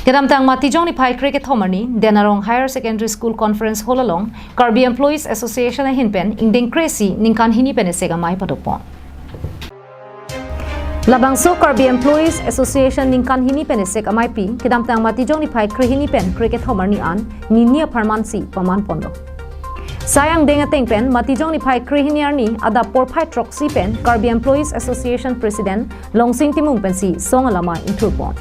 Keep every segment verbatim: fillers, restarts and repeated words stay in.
Kedamtang Matijong niphai kre kethom arni, Denarong Higher Secondary School Conference Hall along, Karbi Employees Association ahin pen, ingdeng kre-isi ningkan hini pen esek amei padopon. Labangso Karbi Employees Association ningkan hini pen esek ameipi, kedamtang Matijong niphai kre hini pen kre kethom arni an, nini apharman si paman ponlo. Sai angdeng ateng pen, Matijong niphai kre hini arni, adap porphai throksi pen, Karbi Employees Association President, Longsing Timung pensi song alama ingthurpon.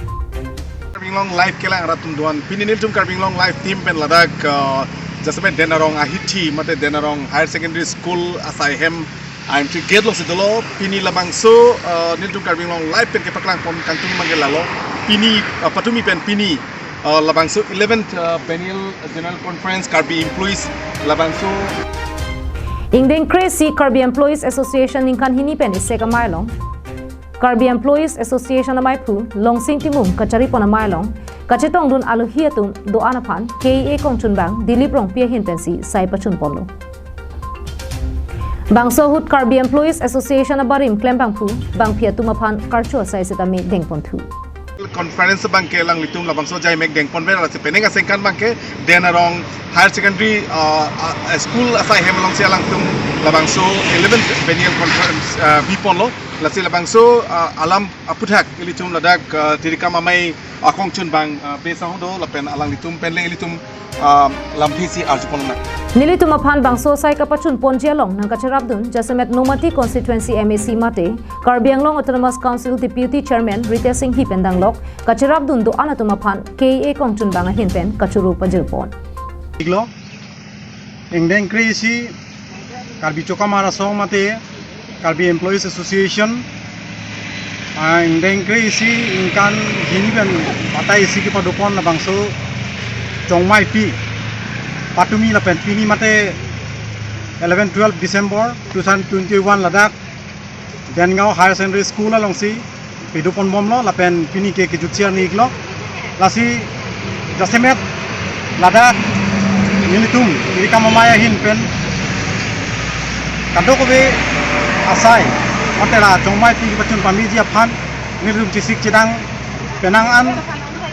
Karbi Anglong Live kelang rat atum doan. Pini nelitum Karbi Anglong Live team pen ladak, uh, jasemet Denarong ahithi, mate Denarong Higher Secondary School asai hem, entry gate alongsi dolo. Pini labangso, uh, nelitum Karbi Anglong Live pen kepaklang pon kangtung mangge lalo. Pini, uh, patumi pen pini, uh, labangso eleventh, uh, Biennial General Conference Karbi Employees labangso. Ingdeng kre-isi Karbi Employees Association ningkan hini pen esek amei along, Karbi Employees Association ameiphu Longsing Timung kacharipon amei along, kachetongdun alohi atum doan aphan K E A kongchunbang Dilip Rongpi ahin pensi sai pachunponlo. Bangso ahut Karbi Employees Association abarim klembangphu, bangphi atum aphan karcho asai setame dengponthu. Conference abangke alanglitum labangso ajai mek dengponver, lasi penang asengkan abangke Denarong Higher Secondary, uh, uh, School asai hem alongsi alangtum labangso eleventh Biennial Conference, uh, biponlo. Lasi labangso, uh, alam aphuthak ilitum ladak, uh, tirikam amei akongchunbang, uh, Bey Sangho do lapen alanglitum pen le ilitum, uh, lamthe si arjuponlonang. Nelitum aphan bangso asai kapachunponji along nangkacherapdun jasemet Nomati Constituency M A C mate Karbi Anglong Autonomous Council Deputy Chairman Ritesh Enghi pen danglok kacherapdun doan atum aphan K E A kongchunbang ahin pen kachoro pajirpon. Iklo, ingdeng kre-isi Karbi Chokamar Asong mate Karbi Employees Association, ah, ingdeng kre-isi ningkan hini pen batai isi kepadopon labangso chongmeipi patumi lapen pini mate eleven twelve December two thousand twenty-one ladak Dengaon Higher Secondary School alongsi pedopon bomlo lapen pini ke kejutsi arni iklo. Lasi jasemet ladak nelitum tirikam amei ahin pen kadokave asai mate la chongmeipi kepachun pameji aphan nelitum chesik chedang penang an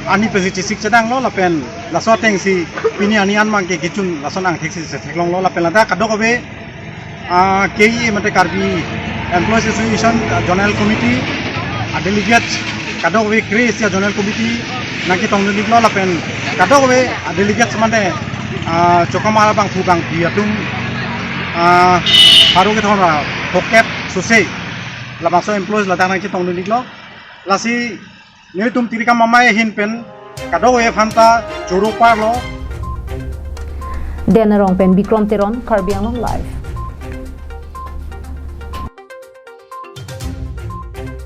ani pensi chesik chedanglo lapen laso atengsi pini ani an abangke kechun lason angthek si chetheklonglo lapen ladak kadokave ah, K E A mate Karbi Employees Association, ah, Zonal Committee, ah, delegates, kadokave kre-isi, ah, Zonal Committee nangketongdun iklo lapen kadokave, ah, delegates mate, ah, Chokamar abangphu bangphi atum, ah, pharo kethom ra phokep sose labangso employees ladak nangketongdun iklo. Lasi nelitum tirikam amei ahin pen kadokave aphanta choro parlo. Denarong pen Bikrom Teron, Karbi Anglong Live.